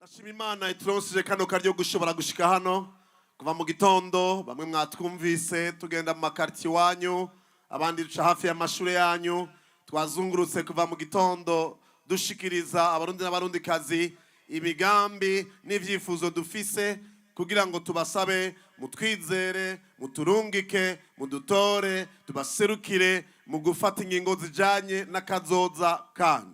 Ndashima Imana ituronseje kano karyo gushobora gushika hano kuva mu gitondo. Bamwe mwatwumvise tugenda mu makarti iwanyu, abandi duca hafi y'amashure yanyu. Twazungurutse kuva mu gitondo dushikiriza Abarundi n'Abarundikazi imigambi n'ivyifuzo dufise kugira ngo tubasabe mutwizere, muturungike, mudutore, tubaserukire mu gufata ingingo zijanye n'akazoza kanyu.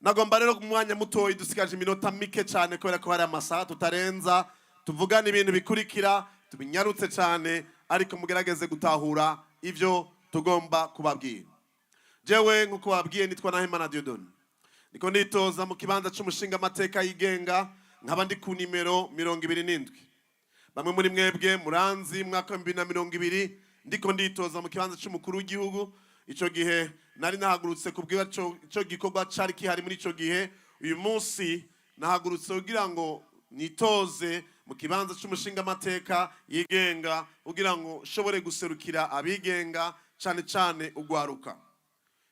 Nagomba rero mu mwanya mutoyi dusigaje, iminota mike cyane kubera ko hari amasaha tutarenza, tuvugana ibintu bikurikira tubinyarutse cyane, ariko mugerageze gutahura ibyo tugomba kubabwira. Jewe nk'uko babwiye, nitwa Nahimana Dieudonne, niko nitoza mu kibanza c'umushinga amateka yigenga, nkaba ndi ku nimero 27. Bamwe muri mwebwe muranzi, mwaka wa 2020 ndiko nditoza mu kibanza c'umukuru w'igihugu. Ico gihe nari nahagurutse kubwira ico gikorwa cari kihari muri ico gihe. Uyu munsi nahagurutse kugira ngo nitoze mu kibanza c'umushinga amateka yigenga, kugira ngo nshobore guserukira abigenga, cane cane ugwaruka.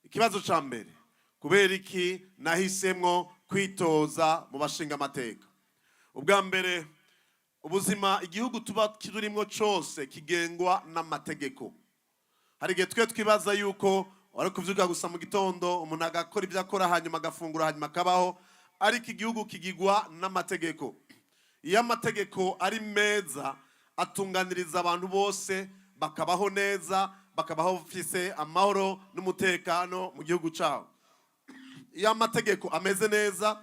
Ikibazo ca mbere: kubera iki nahisemwo kwitoza mu bashinga amateka? Ubwa mbere, ubuzima igihugu tuba turimwo cose kigengwa n'amategeko. Hari igihe twe twibaza yuko wari kuvyuka gusa mu gitondo, umuntu agakora ibyo akora, hanyuma agafungura, hanyuma akabaho, ariko igihugu kigigwa n'amategeko. Iyo amategeko ari meza, atunganiriza abantu bose, bakabaho neza, bakabaho bafise amahoro n'umutekano mu gihugu cyabo. Iyo amategeko ameze neza,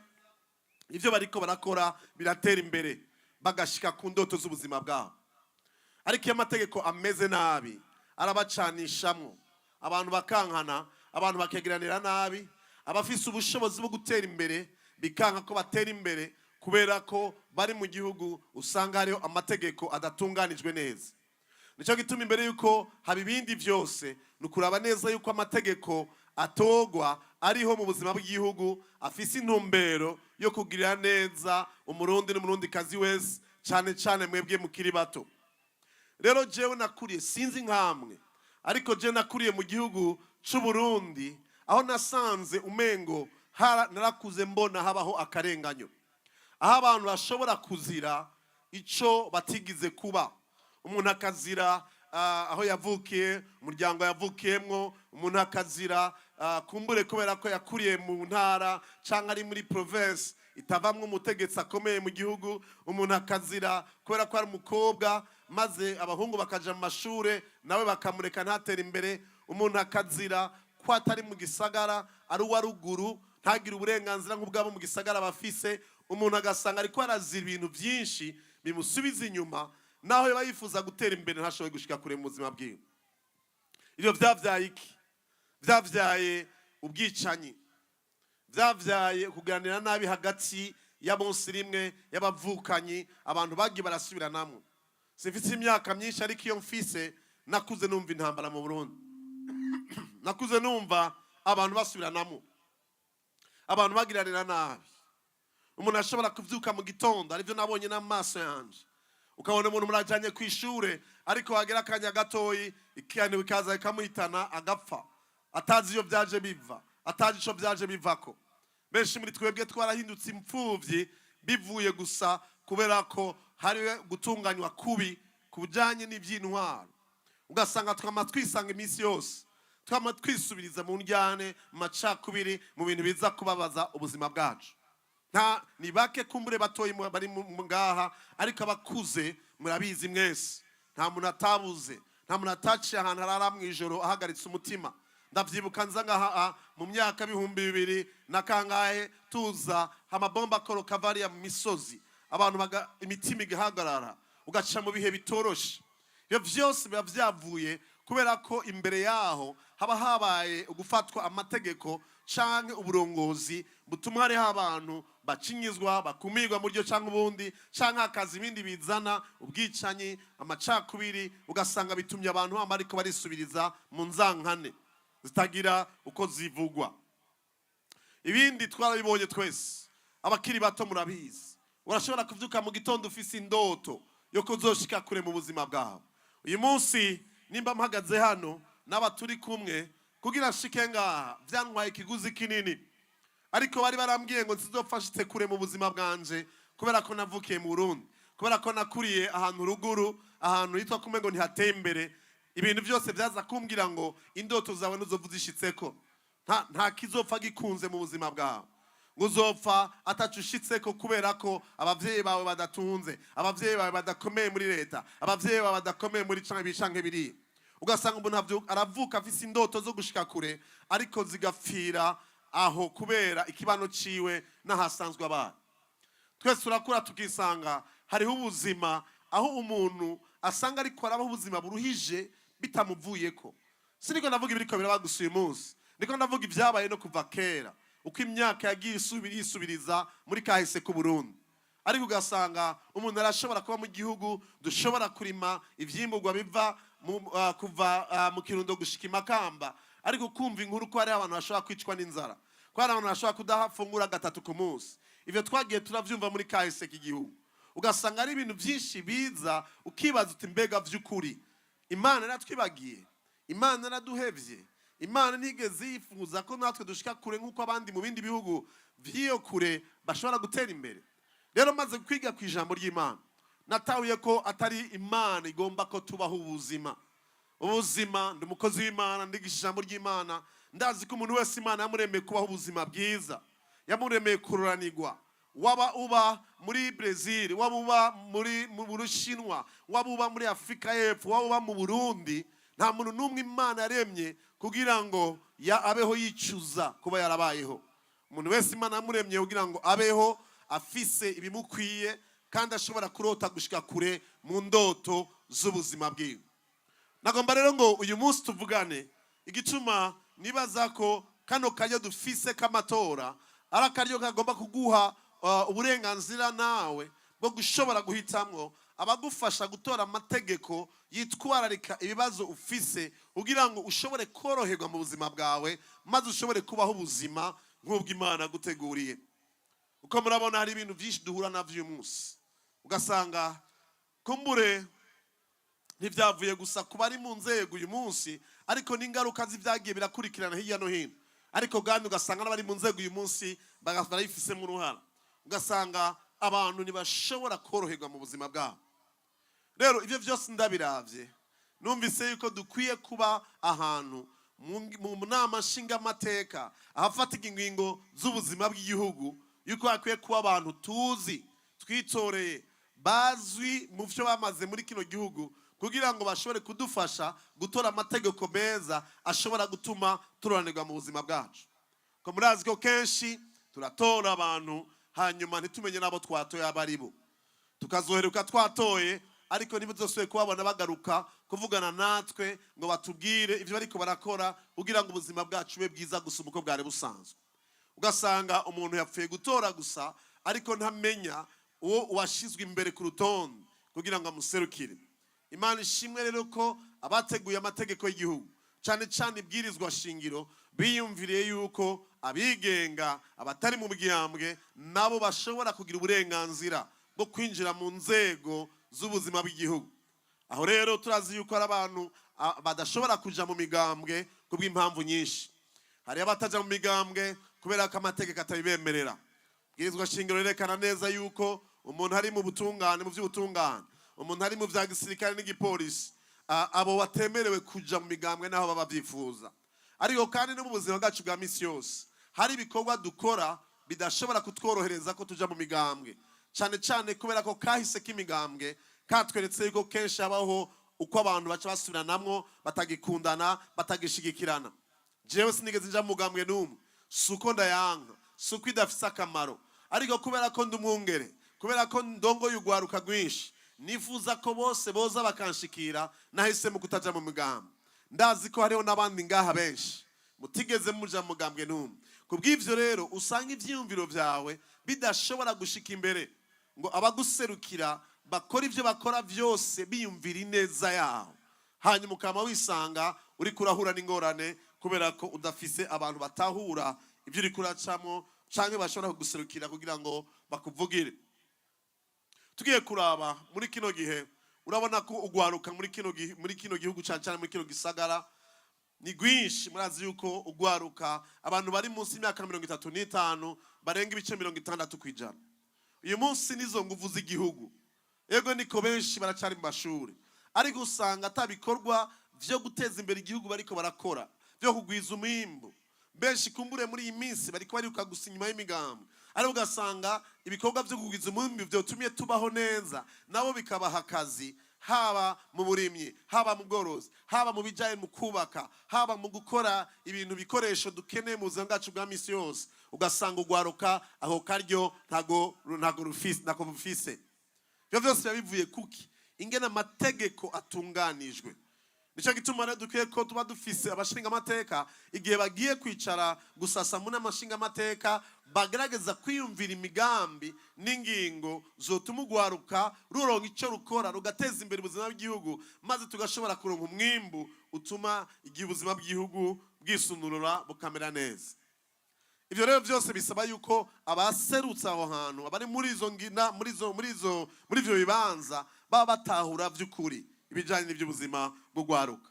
ibyo bariko barakora biratera imbere, bagashika ku ndoto z'ubuzima bwabo. Ariko iyo amategeko ameze nabi, arabacanishamwo abantu, bakankana, abantu bakegeranira nabi. Abafise ubushobozi bwo gutera imbere bikanka ko batera imbere, kubera ko bari mu gihugu usanga hariho amategeko adatunganijwe neza. Nicyo gituma imbere yuko haba ibindi byose, ni ukuraba neza yuko amategeko atogwa ariho mu buzima bw'igihugu afise intumbero yo kugirira neza Umurundi n'Umurundikazi wese, cyane cyane mwebwe mukiri bato. Rero jewe nakuriye, sinzi nkamwe, ariko jewe nakuriye mu gihugu c'u Burundi, aho nasanze umengo narakuze mbona habaho akarenganyo, aho abantu bashobora kuzira ico batigize kuba. Umuntu akazira aho yavukiye, umuryango yavukiyemwo. Umuntu akazira kumbure kubera ko yakuriye mu ntara cyangwa ari muri province itavamwo umutegetsi akomeye mu gihugu. Umuntu akazira kubera ko ari umukobwa, maze abahungu bakaja mu mashure, nawe bakamureka ntatere imbere. Umuntu akazira ko atari mu gisagara, ari uwa ruguru, ntagire uburenganzira nk'ubwabo mu gisagara bafise. Umuntu agasanga ariko arazira ibintu byinshi bimusubiza inyuma, naho yaba yifuza gutera imbere ntashoboye gushika kure mu buzima bwiwe. Ibyo vyavyaye iki? Vyavyaye ubwicanyi, vyavyaye kuganira nabi hagati y'abonsi rimwe, y'abavukanyi. Abantu bagiye barasubiranamwo. Simfise imyaka myinshi, ariko iyo mfise, nakuze numva intambara mu Burundi, nakuze numva abantu basubiranamo, abantu bagiranira nabi. Umuntu ashobora kuvyuka mu gitondo, arivyo nabonye n'amaso yanje, ukabona umuntu murajanye ku ishure, ariko wagera akanya gatoyi ikintu bikaza bikamuhitana, agapfa atazi iyo byaje biva, atazi ico byaje bivako. Benshi muri twebwe twarahindutse imfuvyi bivuye gusa kubera ko hari gutunganywa kubi ku bijanye n'ivy'intwaro. Ugasanga twama twisanga iminsi yose twama twisubiriza mu ndyane, mu macakubiri, mu bintu biza kubabaza ubuzima bwacu. Nta ni bake kumbure batoyi bari ngaha, ariko abakuze murabizi mwese. Nta muntu atabuze, nta muntu ataciye ahantu arara mu ijoro ahagaritse umutima. Ndavyibuka nza ngaha mu myaka 2000 na kangahe, tuza amabomba akoroka variya mu misozi, abantu imitima igahagarara, ugaca mu bihe bitoroshe. Ibyo vyose biba vyavuye kubera ko imbere yaho haba habaye ugufatwa amategeko canke uburongozi butuma hariho abantu bacinyizwa, bakumirwa mu buryo canke ubundi, canke hakaza ibindi bizana ubwicanyi, amacakubiri. Ugasanga bitumye abantu bama ariko barisubiriza mu nzankane zitagira uko zivugwa. Ibindi twarabibonye twese, abakiri bato murabizi. Urashobora kuvyuka mu gitondo ufise indoto yo kuzoshika kure mu buzima bwawe. Uyu munsi nimba mpagaze hano n'aba turi kumwe, kugira nshike ngaha vyantwaye ikiguzi kinini. Ariko bari barambwiye ngo nzizopfa nshitse kure mu buzima bwanje, kubera ko navukiye mu Burundi, kubera ko nakuriye ahantu ruguru, ahantu hitwa kumwe ngo ntihateye imbere. Ibintu byose byaza kumbwira ngo indoto zawe ntuzopfa uzishitseko, nta kizopfa gikunze mu buzima bwawe, ngo uzopfa ataco ushitseko, kubera ko abavyeyi bawe badatunze, abavyeyi bawe badakomeye muri leta, abavyeyi bawe badakomeye muri canke ibi canke biriya. Ugasanga umuntu aravuka afise indoto zo gushika kure, ariko zigapfira aho kubera ikibano ciwe n'ahasanzwe abaye. Twese turakura tukisanga hariho ubuzima aho umuntu asanga ariko arabaho ubuzima buruhije bitamuvuyeko. Siniko ndavuga ibiriko biraba gusa uyu munsi, niko ndavuga ibyabaye no kuva kera, uko imyaka yagiye yisubiriza muri kahise k'u Burundi. Ariko ugasanga umuntu arashobora kuba mu gihugu dushobora kurima ivyimburwa biva kuva mu Kirundo gushika Imakamba, ariko kumva inkuru ko hariho abantu bashobora kwicwa n'inzara, ko hari abantu bashobora kudafungura gatatu ku munsi. Ivyo twagiye turavyumva muri kahise k'igihugu. Ugasanga ari ibintu byinshi biza, ukibaza uti: "Mbega vy'ukuri Imana yaratwibagiye? Imana yaraduhevye? Imana ntigeze yifuza ko natwe dushika kure nk'uko abandi mu bindi bihugu vy'iyo kure bashobora gutera imbere?" Rero maze kwiga ku ijambo ry'Imana, natahuye ko atari Imana igomba ko tubaho ubuzima. Ubuzima, ndi umukozi w'Imana, ndigisha ijambo ry'Imana, ndazi ko umuntu wese Imana yamuremeye kubaho ubuzima bwiza, yamuremeye kururanirwa. Waba uba muri Brazil, waba uba mu Bushinwa, waba uba muri Afurika y'Epfo, waba uba mu Burundi, nta muntu n'umwe Imana yaremye kugira ngo abeho yicuza kuba yarabayeho. Umuntu wese Imana yamuremye kugira ngo abeho afise ibimukwiye, kandi ashobora kurota gushika kure mu ndoto z'ubuzima bwiwe. Nagomba rero ngo uyu munsi tuvugane igituma nibaza ko kano karyo dufise k'amatora ari akaryo kagomba kuguha uburenganzira nawe bwo gushobora guhitamwo abagufasha gutora amategeko yitwararika ibibazo ufise, kugira ngo ushobore koroherwa mu buzima bwawe, maze ushobore kubaho ubuzima nk'ubw'Imana guteguriye. Uko murabona, hari ibintu byinshi duhura navyo uyu munsi, ugasanga kumbure ntibyavuye gusa ku bari mu nzego uyu munsi, ariko n'ingaruka z'ibyagiye birakurikirana hirya no hino. Ariko kandi ugasanga n'abari mu nzego uyu munsi barabifisemo uruhara, ugasanga abantu ntibashobora koroherwa mu buzima bwabo. Rero ibyo byose ndabiravye, numvise yuko dukwiye kuba ahantu mu nama nshingamateka, ahafatika ingingo z'ubuzima bw'igihugu, yuko hakwiye kuba abantu tuzi, twitoreye, bazwi mu byo bamaze muri kino gihugu, kugira ngo bashobore kudufasha gutora amategeko meza ashobora gutuma turoranirwa mu buzima bwacu. Ko murazi ko kenshi turatora abantu, hanyuma ntitumenye n'abo twatoye abo ari bo, tukazoheruka twatoye, ariko ntibuzosubire kubabona bagaruka kuvugana natwe ngo batubwire ibyo bariko barakora kugira ngo ubuzima bwacu bube bwiza gusumba uko bwari busanzwe. Ugasanga umuntu yapfuye gutora gusa, ariko ntamenya uwo washizwe imbere ku rutonde kugira ngo amuserukire. Imana ishimwe rero ko abateguye amategeko y'igihugu, cyane cyane ibwirizwa shingiro, biyumviriye yuko abigenga, abatari mu bwiyambwe, nabo bashobora kugira uburenganzira bwo kwinjira mu nzego z'ubuzima bw'igihugu. Aho rero turazi yuko hari abantu badashobora kuja mu migambwe kubw'impamvu nyinshi. Hari abataja mu migambwe kubera ko amategeko atabibemerera. Bwirizwa shingiro rirekana neza yuko umuntu ari mu butungane, mu by'ubutungane, umuntu ari mu bya gisirikare n'igipolisi, abo batemerewe kuja mu migambwe naho baba babyifuza. Ariko kandi no mu buzima bwacu bwa misi yose hari ibikorwa dukora bidashobora kutworohereza ko tuja mu migambwe, cyane cyane kubera ko kahise k'imigambwe katweretse yuko kenshi habaho uko abantu baca basubiranamwo, batagikundana, batagishigikirana. Jewe sinigeze nja mu mugambwe n'umwe. Si uko ndayanka, si uko idafise akamaro, ariko kubera ko ndi umwungere, kubera ko ndongoye urwaruka rwinshi nifuza ko bose boza bakanshikira, nahisemo kutaja mu mugambwe. Ndazi ko hariho n'abandi ngaha benshi mutigeze muja mu mugambwe n'umwe. Kubw'ivyo rero usanga ivyiyumviro vyawe bidashobora gushika imbere, ngo abaguserukira bakora ibyo bakora byose biyumvira ineza yawe, hanyuma ukaba wisanga uriko urahura n'ingorane kubera ko udafise abantu batahura ibyo uriko uracamo, canke bashobora kuguserukira kugira ngo bakuvugire. Tugiye kuraba muri kino gihe, urabona ko ugwaruka muri kino gihugu, cyane cyane muri kino gisagara, Ni rwinshi. Murazi yuko ugwaruka, abantu bari munsi y'imyaka 35, barenga ibice 60%. Uyu munsi nizo nguvu z'igihugu. Ego, niko benshi baracari mu mashuri, ariko usanga ata bikorwa vyo guteza imbere igihugu bariko barakora, vyo kugwiza umwimbu. Benshi kumbure muri iyi minsi bariko bariruka gusa inyuma y'imigambi, ariko ugasanga ibikorwa vyo kugwiza umwimbu vyotumye tubaho neza, nabo bikabaha akazi, haba mu burimyi, haba mu bworozi, haba mu bijanye mu kubaka, haba mu gukora ibintu, bikoresho dukeneye mu buzima bwacu bwa misi yose, ugasanga ugwaruka aho karyo ntago rufise, ntako bufise. Ibyo byose biba bivuye kuki? Ingene amategeko atunganijwe. Nicyo gituma rero dukwiye ko tuba dufise abashingamateka, igihe bagiye kwicara gusasa mu nama nshingamateka, bagerageza kwiyumvira imigambi n'ingingo zotuma ugwaruka ruronka icyo rukora, rugateza imbere ubuzima bw'igihugu, maze tugashobora kuronka umwimbu utuma igihe ubuzima bw'igihugu bwisununura, bukamera neza. Ibyo rero byose bisaba yuko abaserutse aho hantu, abari muri izo ngina, muri izo muri ibyo bibanza, baba batahura by'ukuri ibijyanye n'iby'ubuzima bwo gwaruka.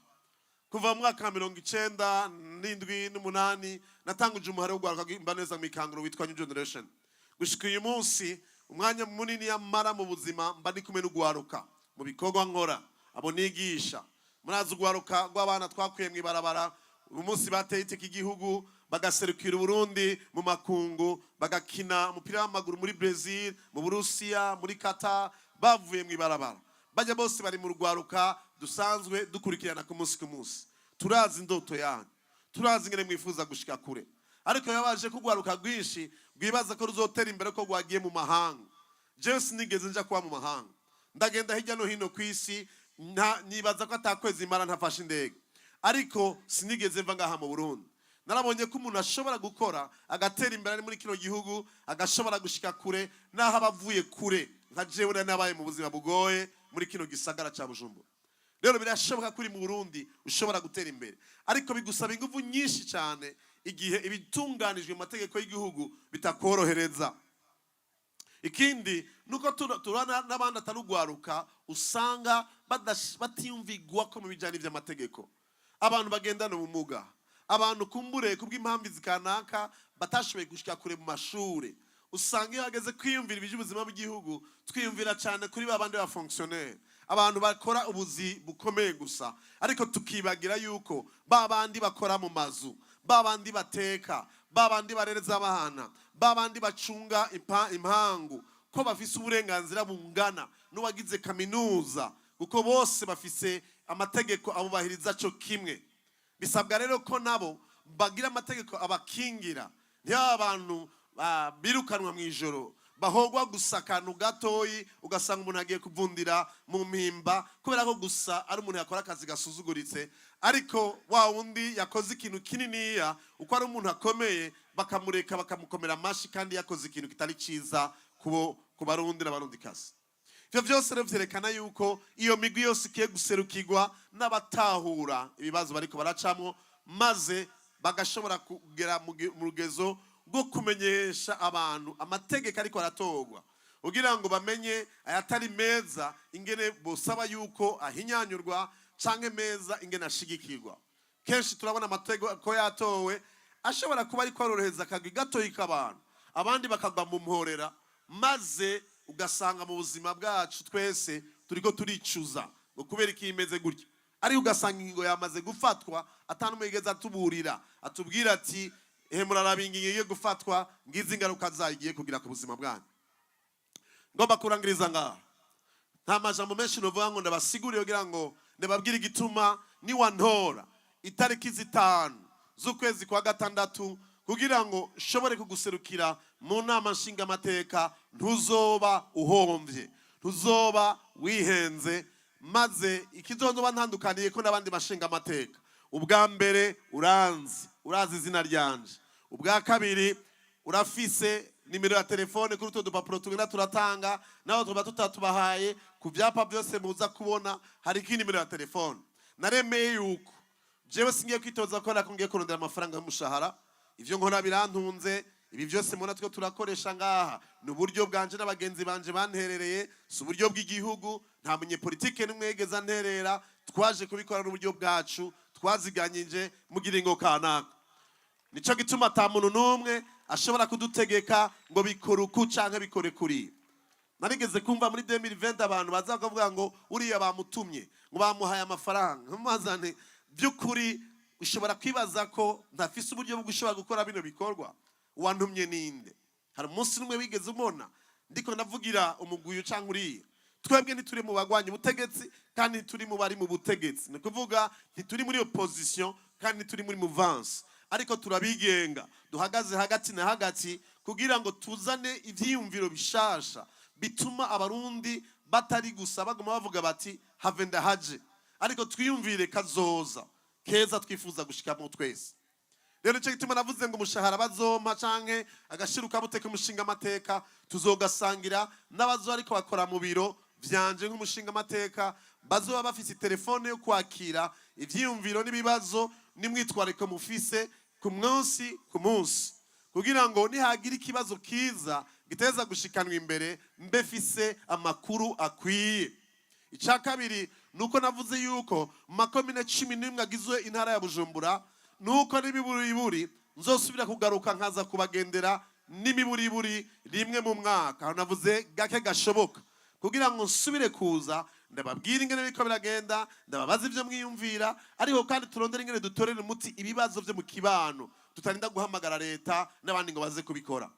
Kuva mu mwaka wa 97 n'umunani natanguje umuhari wo gwaruka mba neza mu ikanguro witwa New Generation. Gushika uyu munsi, umwanya munini yamara mu buzima mba ndi kumwe n'ugwaruka mu bikorwa nkora, abo nigisha. Murazi ugwaruka rw'abana twakuye mu ibarabara, uyu munsi bateye iteka igihugu, bagaserukira Uburundi mu makungu, bagakina umupira w'amaguru muri Brazil, mu Burusiya, muri Qatar, bavuye mu ibarabara. Bajya bose bari mu rwaruka dusanzwe dukurikirana ku munsi ku munsi. Turazi indoto yanyu, turazi ingene mwifuza gushika kure, ariko yabaje kugwaruka rwinshi rwibaza ko ruzotera imbere ko rwagiye mu mahanga. Jewe sinigeze nja kuba mu mahanga. Ndagenda hirya no hino ku isi, nibaza ko atakwezi mara ntafashe indege, ariko sinigeze mva ngaha mu Burundi. Narabonye ko umuntu ashobora gukora agatera imbere ari muri kino gihugu, agashobora gushika kure n'aho aba avuye kure, nka jewe nari nabaye mu buzima bugoye muri kino gisagara ca Bujumbura. Rero birashoboka ko uri mu Burundi ushobora gutera imbere, ariko bigusaba ingufu nyinshi cyane igihe ibitunganijwe mu mategeko y'igihugu bitakorohereza. Ikindi nuko turana n'abandi atari ugwaruka, usanga batiyumvigwa ko mu bijyanye n'iby'amategeko, abantu bagendana ubumuga, abantu kumbure kubw'impamvu zikanaka batashoboye gushika kure mu mashuri. Usanga iyo hageze kwiyumvira iby'ubuzima bw'igihugu, twiyumvira cyane kuri ba bandi ba fonctionnaire, abantu bakora ubuzi bukomeye gusa, ariko tukibagira yuko ba bandi bakora mu mazu, ba bandi bateka, ba bandi barereza abana, ba bandi bacunga impangu, ko bafise uburenganzira bungana n'uwagize kaminuza, kuko bose bafise amategeko abubahiriza cyo kimwe. Bisabwa rero ko nabo bagira amategeko abakingira, ntibaba abantu birukanwa mu ijoro, bahogwa gusa akantu gatoyi, ugasanga umuntu agiye kuvundira mu mpimba kubera ko gusa ari umuntu yakora akazi gasuzuguritse, ariko wa wundi yakoze ikintu kininiya, uko ari umuntu akomeye, bakamureka, bakamukomera amashi kandi yakoze ikintu kitari cyiza ku Barundi n'Abarundikazi. Ivyo vyose rero vyerekana yuko iyo migwi yose ikiye guserukirwa n'abatahura ibibazo bariko baracamwo, maze bagashobora kugera mu rugezo rwo kumenyesha abantu amategeko ariko aratorwa, kugira ngo bamenye ayatari meza ingene bosaba yuko ahinyanyurwa, canke meza ingene ashigikirwa. Kenshi turabona amategeko yatowe ashobora kuba ariko arorohereza akagwi gatoyi k'abantu, abandi bakagwa mu mporera, maze ugasanga mu buzima bwacu twese turiko turicuza ngo kubera iki imeze gutya, ariko ugasanga ingingo yamaze gufatwa, atanu yigeze atuburira, atubwira ati: "Ehe, muraraba ingingo igiye gufatwa, ngizi ingaruka zayo igiye kugira ku buzima bwanyu." Ngomba kurangiriza ngaha. Nta majambo menshi novuga ngo ndabasigurire kugira ngo ndababwire igituma niwantora itariki 5 z'ukwezi kwa gatandatu kugira ngo nshobore kuguserukira mu nama nshingamateka, ntuzoba uhomvye, ntuzoba wihenze. Maze ikizozoba ntandukaniye ko n'abandi bashingamateka, ubwa mbere uranzi, urazi izina ryanje; ubwa kabiri urafise nimero ya telefone kuri utwo dupapuro tugenda turatanga, naho tuba tutatubahaye ku byapa byose muza kubona hariko inimero ya telefone. Naremeye yuko jewe singiye kwitoza ko ngiye kurondera amafaranga y'umushahara. Ivyo nkora birantunze. Ibi byose mubona two turakoresha ngaha ni uburyo bwanje n'abagenzi banje banterereye, si uburyo bw'igihugu. Nta munyepolitike n'umwe yigeze anterera. Twaje kubikora n'uburyo bwacu. Twaziganyije mu giringo kanaka. Nico gituma ata muntu n'umwe ashobora kudutegeka ngo bikore uku canke bikore kuriya. Narigeze kumva muri 2020 abantu baza bakavuga ngo uriya bamutumye, ngo bamuhaye amafaranga. Ntumazane by'ukuri, ushobora kwibaza ko ntafise uburyo bwo gushobora gukora bino bikorwa. Uwantumye ninde? Hari umunsi n'umwe wigeze umona ndiko ndavugira umuguyu canke uriya? Twebwe ntituri mu bagwanya ubutegetsi, kandi ntituri mu bari mu butegetsi. Ni ukuvuga ntituri muri opposition, kandi ntituri muri mouvance, ariko turabigenga, duhagaze hagati na hagati kugira ngo tuzane ivyiyumviro bishasha bituma Abarundi batari gusa baguma bavuga bati "have ndahaje", ariko twiyumvire kazoza keza twifuza gushikamo twese. Rero nicyo gituma navuze ngo umushahara bazompa canke agashiruka umushinga amateka tuzogasangira n'abazo ariko bakora mu biro vyanje nk'umushinga amateka, bazoba bafise telefone yo kwakira ivyiyumviro n'ibibazo n'imwitwariko mufise ku munsi ku munsi, kugira ngo nihagira ikibazo kiza giteza gushikanwa imbere, mbe fise amakuru akwiye. Icya kabiri ni uko navuze yuko mu makomine 11 agizwe intara ya Bujumbura, nuko n'imiburiburi nzosubira kugaruka nkaza kubagendera n'imiburiburi rimwe mu mwaka. Aho navuze gake gashoboka, kugira ngo nsubire kuza ndababwira ingene biriko biragenda, ndababaza ivyo mwiyumvira, ariko kandi turondere ingene dutorera umuti ibibazo vyo mu kibano, tutarinda guhamagara leta n'abandi ngo baze kubikora.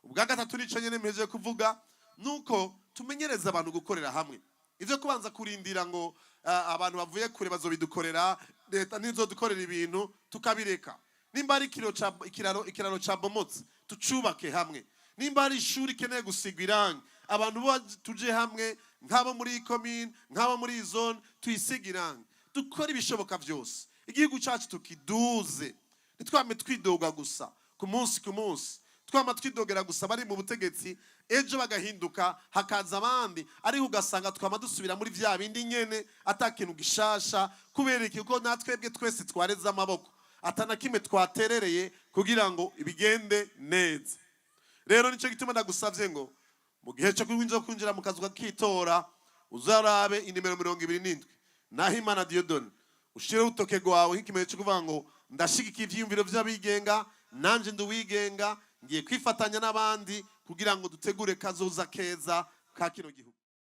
Ubwa gatatu, nico nyene mpejeje kuvuga, nuko tumenyereza abantu gukorera hamwe. Ivyo kubanza kurindira ngo abantu bavuye kure bazobidukorera, leta ntizodukorera ibintu, tukabireka. Nimba ari ikiraro cabomotse, tucubake hamwe. Nimba hari ishuri ikeneye gusigwa irangi, abantu bo tuje hamwe, nk'abo muri iyi komine, nk'abo muri iyi zone, tuyisige irangi. Dukore ibishoboka byose igihugu cyacu tukiduze. Ntitwame twidoga gusa ku munsi ku munsi, twama twidogera gusa bari mu butegetsi, ejo bagahinduka hakaza abandi, ariko ugasanga twama dusubira muri vya bindi nyene, ata kintu gishasha. Kubera iki? Kuko natwebwe twese twareze amaboko, ata na kimwe twaterereye kugira ngo ibigende neza. Rero nicyo gituma ndagusavye ngo mu gihe cyo kwinjira mu kazu k'itora, uzarabe inimero 27, Nahimana Dieudonné, ushire urutoke rwawe nk'ikimenyetso cyo kuvuga ngo ndashigikiye ivyiyumviro vy'abigenga, nanje ndi uwigenga, ngiye kwifatanya n'abandi kugira ngo dutegure kazoza keza ka kino gihugu.